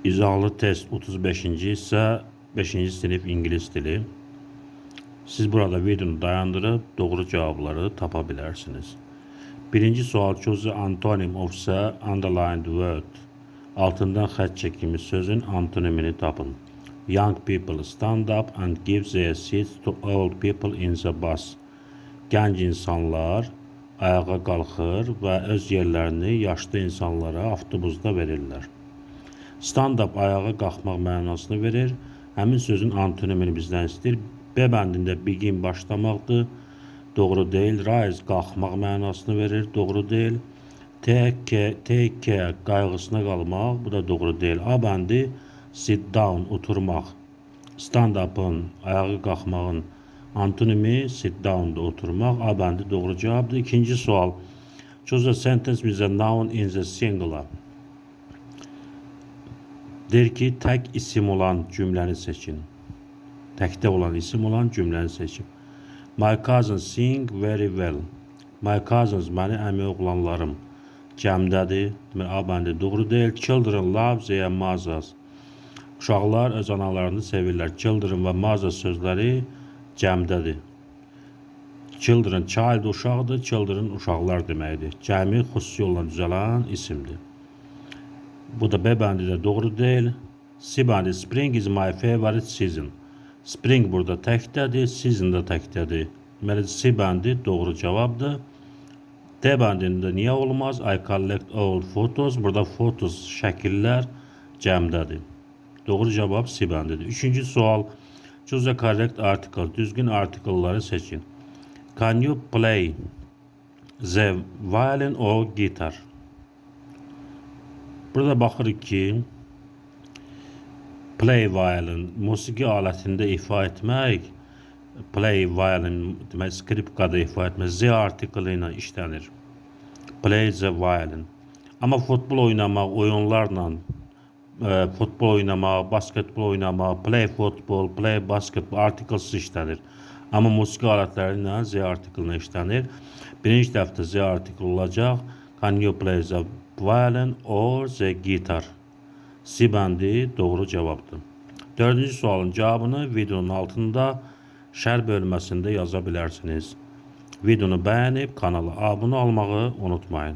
İzahlı test 35-ci hissə, 5-ci sinif ingilis dili. Siz burada videonu dayandırıb doğru cavabları tapa bilərsiniz. Birinci sual: Choose the antonym of the underlined word. Altından xətt çəkilmiş sözün antonimini tapın. Young people stand up and give their seats to old people in the bus. Gənc insanlar ayağa qalxır və öz yerlərini yaşlı insanlara avtobusda verirlər. Stand up ayağa qalxmaq mənasını verir. Həmin sözün antonimini bizdən istəyir. B bəndində begin başlamaqdır. Doğru deyil. Rise qalxmaq mənasını verir. Doğru deyil. Take care qayğısına qalmaq. Bu da doğru deyil. A bəndi sit down oturmaq. Stand up'ın ayağa qalxmağın antonimi sit down'dur, oturmaq. A bəndi doğru cavabdır. İkinci sual. Choose a sentence with a noun in the singular. Deyir ki, tək isim olan cümləni seçin. Təkdə olan isim olan cümləni seçin. My cousins sing very well. My cousins mənim əmi oğlanlarım. Cəmdədir. Deməli, A bəndi doğru deyil. Children love their mothers. Uşaqlar öz analarını sevirlər. Children və mothers sözləri cəmdədir. Children, child uşaqdır, children uşaqlar deməkdir. Cəmi xüsusi yolla düzələn isimdir. Bu da B bəndi də doğru deyil. C bəndi spring is my favorite season. Spring burada təkdədir, season da təkdədir. Deməli C bəndi doğru cavabdır. D bəndində niyə olmaz? I collect old photos. Burada photos şəkillər cəmdədir. Doğru cavab C bəndidir. Üçüncü sual. Choose the correct article. Düzgün article'ları seçin. Can you play the violin or guitar? Burada baxırıq ki, play violin musiqi alətində ifa etmək, play violin demək skripkada ifa etmək the article ilə işlənir. Play the violin. Amma futbol oynamaq, oyunlarla futbol oynamaq, basketbol oynamaq, play football, play basketball articlesız işlənir. Amma musiqi alətləri ilə the article ilə işlənir. Birinci dəfə the article olacaq. Can you play the violin or the guitar? C bəndi doğru cavabdır. Dördüncü sualın cavabını videonun altında şərh bölməsində yaza bilərsiniz. Videonu bəyənib kanala abunə olmağı unutmayın.